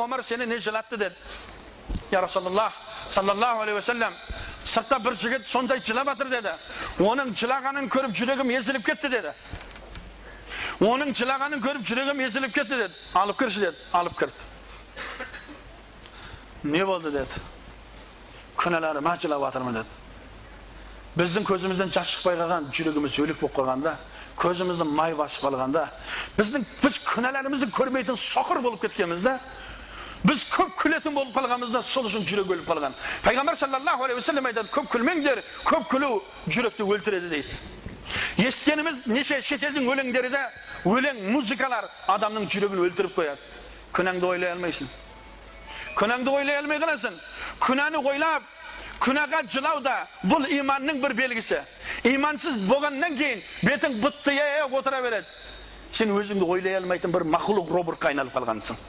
Омар сені не жылатты деді. Я Расулаллах, саллаллаху алейхи уассалам, сыртта бір жігіт сондай жылап жатыр деді. Оның жылағанын көріп жүрегім езіліп кетті деді. Оның жылағанын көріп жүрегім езіліп кетті деді. Алып кірші деді. Алып кірді. Не болды деді. Күнәларыма жылап жатырмын деді. Біздің көзімізден жас шықпай қалған, жүрегіміз өлік болып қалғанда, көзімізді май басып қалғанда, біз күнәларымызды көрмейтін соқыр болып кеткенбіз да, біз көп күлетін болып қалғанбыз, сол үшін жүрек өліп қалған. Пайғамбар саллаллаху алейхи уассалам айтады, көп күлмеңдер, көп күлу жүректі өлтіреді дейді. Естігеніміз неше шетелдің өлеңдері де, өлең, музыкалар адамның жүрегін өлтіріп қояды. Күнәңді ойлай алмайсың. Күнәңді ойлай алмай қаласың. Күнәні ойлап, күнәға жылау да бұл иманның бір белгісі. Имансыз болғаннан кейін бетің бұттия отыра береді. Сен өзіңді ойлай алмайтын бір мақұлық роботқа айналып қалғансың.